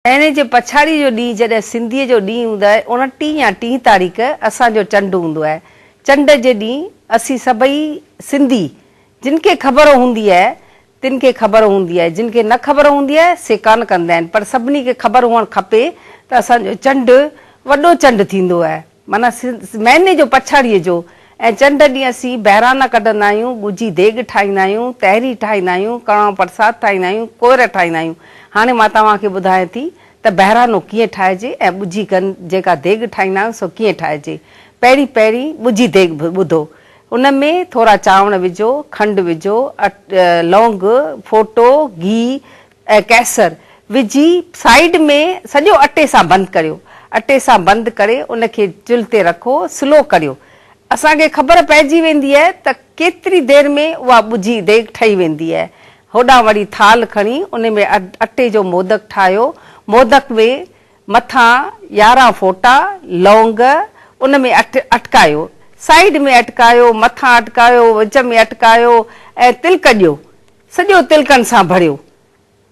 مهيني جي پڇاڙيء جو ڏينهن جڏهن سنڌيء جو ڏينهن هوندو آهي، اڻٽيهين يا ٽيهين تاريخ اسان جو چنڊ هوندو آهي. چنڊ جي ڏينهن اسين سڀئي سنڌي، جن کي خبر هوندي آهي، تن کي خبر هوندي آهي، جن کي نه خبر هوندي آهي، سي ڪانه ڪندا آهن، پر سڀني کي خبر هئڻ کپي ته اسان جو چنڊ وڏو چنڊ ٿيندو آهي. معنيٰ مهيني جو پڇاڙيء جو ۽ چنڊ ڏينهن اسين بهرانا ڪڍندا آهيون، ڳجهي ديڳ ٺاهيندا آهيون، تهري ٺاهيندا آهيون، ڪڻاهه پرساد ٺاهيندا آهيون، ڪوئر ٺاهيندا آهيون. هاڻي مان توهان کي ٻڌايان ٿي ته بهرانو ڪيئن ٺاهجي ۽ ڳجهي گن جيڪا ديڳ ٺاهيندا آهيون سو ڪيئن ٺاهجي. پهرين پهرين ڳجهي ديڳ ٻڌو. ان ۾ ٿورا چانور وجهو، کنڊ وجهو، لونگ، ڦوٽو، گيهه، ۽ ڪيسر وجهي سائيڊ ۾ سڄو اٽي سان بند ڪريو اٽي سان بند ڪري ان کي چلهه تي رکو سلو ڪريو اسان کي خبر پئجي ويندي آهي ته ڪيتري دير ۾ اها ٻجهي ديڳ ٺهي ويندي آهي هوڏانهن وري ٿالهه کڻي ان ۾ اٽي جو مودڪ ٺاهيو مودڪ ۾ مٿان 11 ڦوٽا لونگ ان ۾ اٽڪايو سائيڊ ۾ اٽڪايو مٿان اٽڪايو وچ ۾ اٽڪايو ۽ تلڪ ڏيو سڄو تلڪن سان ڀريو.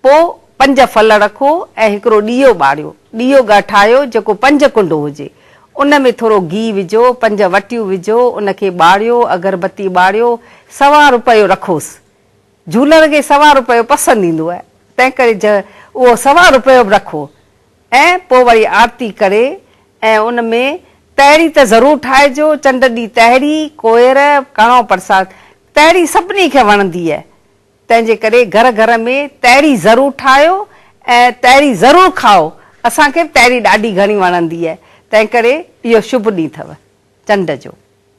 پوء پنج ڦل رکو ۽ هڪڙو ڏيئو ٻاريو. ڏيئو ڳاٺايو جيڪو پنج ڪنڊو هجي. ان ۾ ٿورو گيهه وجهو، پنج وٽيون وجهو، ان کي ٻاريو، اگربتي ٻاريو، سوا رپيو رکوس. جهولڻ کي سوا رپيو پسند ايندو آهي، تنهنڪري اهو سوا رپيو به رکو ۽ پوء وري آرتي ڪري ۽ ان ۾ تهري ته ضرور ٺاهجو، چنڊ ڏينهن تهري، ڪوئر، ڪڻو پرساد، تهري سڀني کي وڻندي آهي، تنهن جي ڪري گهر گهر ۾ تهري ضرور ٺاهيو ۽ تهري ضرور کائو، اسان کي به تهري ڏاڍي گهڻي وڻندي آهي، تنهن ڪري اهو شڀ ڏينهن اٿو چنڊ جو.